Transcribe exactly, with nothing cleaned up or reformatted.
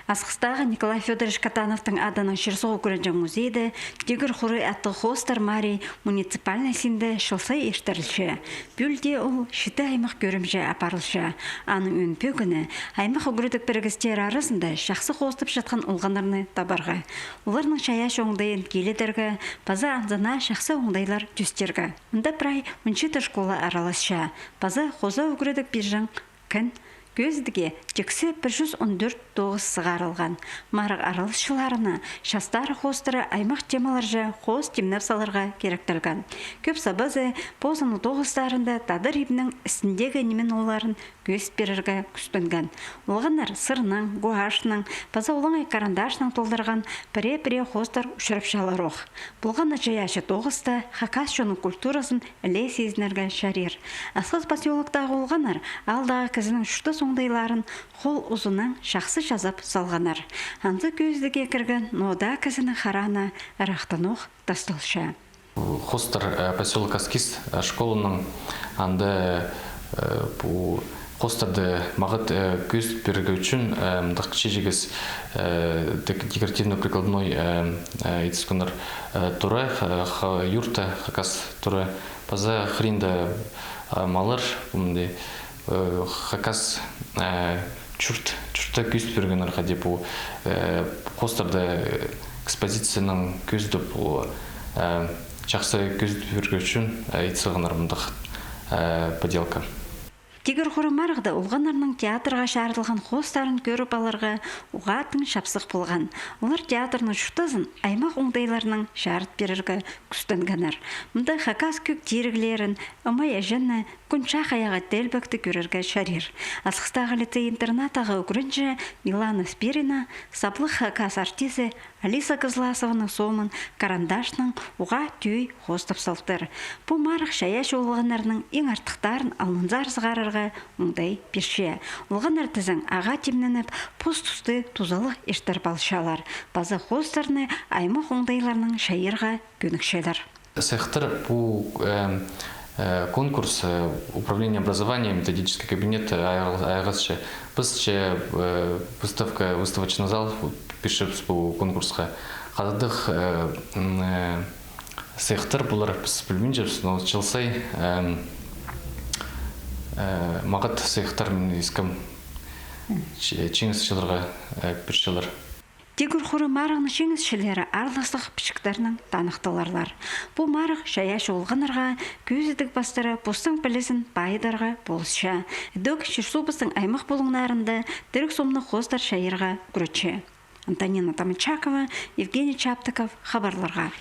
Асхыстағы Николай Фёдорович Катановтың адынаң чир-суғ ӱгренҷең музейде «Тигір хуры» аттығ хоостар марии муниципальнай синде чыл сай иртірілче. Пӱӱл дее ол читі аймах кӧрімҷе апарылча. Аның ӧӧн пӧгіні — аймах ӱгредіг пірігістері аразында чахсы хоостапчатхан олғаннарны табарға, оларның чайаачы оңдайын килідерге паза анзына чахсы оңдайлар тӧстирге. Мында прай он читі школа араласча, паза хоза ӱгредіг пирҷең кӧзідіге тиксі пір чӱс он тӧрт тоғыс сығарылған. Марығ араласчыларына частары хоостары аймах темаларҷа хоос тимнеп саларға киректелген. Кӧп сабазы позының тоғыстарында тадар ибнің істіндегі ниме-ноларын кӧзіт пирерге кӱстенген. Олғаннар сырнаң, гуашьнаң паза олаңай карандашнаң толдырған пірее-пірее хоостар учурапчалар ох. Полған на чайаачы тоғыста хакас чонның культуразын іле сизінерге чарир. Асхыс посёлоктағы олғаннар аалдағы кізінің чуртас оңдайларын хол узунаң чахсы чазап салғаннар. Анзы кӧзідіге кірген ноо даа кізінің хараа на ырахтанох тасталча. Хоостар, э, посёлок Аскиз, э, школаның анда, э, пу хоостарды мағат, э, кӧзіт пирерге ӱчӱн, э, мындағ чиҷегес, э, дек-, декоративно-прикладной, э, э, ит сыхханнар, э, тура, ха-, ха-, юрта, хакас тура, паза хыринда, э, маллар, пу мындағ, э, хакас, э, чурт, чуртты кӧзіт пиргеннер хайди пу, э, хоостарды, э, экспозициянаң кӧзідіп, пу, э, чахсы кӧзіт пирерге ӱчӱн, э, ит сыхханнар мындағ, э, поделка. «Тигір хуры» марығда олғаннарның театрға чарыдылған хоостарын кӧріп аларға уғаа тың чапсых полған. Олар театрның чуртазын аймах оңдайларнаң чарыт пирерге кӱстенгеннер. Мында хакас кӧг тиріглерін, Ымай Іҷені, Кӱн чахайағы теелбекті кӧрерге чарир. Асхыстағы лицей-интернаттағы ӱгренҷі Милана Спирина саблығ хакас артизі Алиса Кызласованың сомын карандашнаң уғаа тӧӧй хоостап салтыр. Пу марығ чайаачы олғаннарның иң артыхтарын алнынзар сығарарға оңдай пирче. Олғаннар тізең ағаа тимненіп, пос-тусты тузалығ иртіріп алчалар. Паза хоостарны аймах оңдайларнаң чайирға кӧнікчелер. Сыйыхтар пу, э, э, конкурс, э, управление образования, методический кабинет, э, айғ-, айғасча. Піс че, э, выставка, выставочный зал пирчебіс пу конкурсха. Хададығ, э, м, э, сыйыхтар полар, піс пілбинчебіс, но чыл сай, эм, э, мағат сыйыхтар, мин искем, че-, чиңісчілерге, э, пирчелер. «Тигір хуры» марығның чиңісчілері аарластығ пічіктернең таныхтыларлар. Пу марығ чайаачы олғаннарға кӧзідіг пастыра постың пілізін пайыдарға полысча. Ідӧк чир-суубыстың аймах пулуңнарында тіріг сомны хоостар чайирға ӱгретче. Антонина Томачакова, Евгений Чаптыков, хабарларға.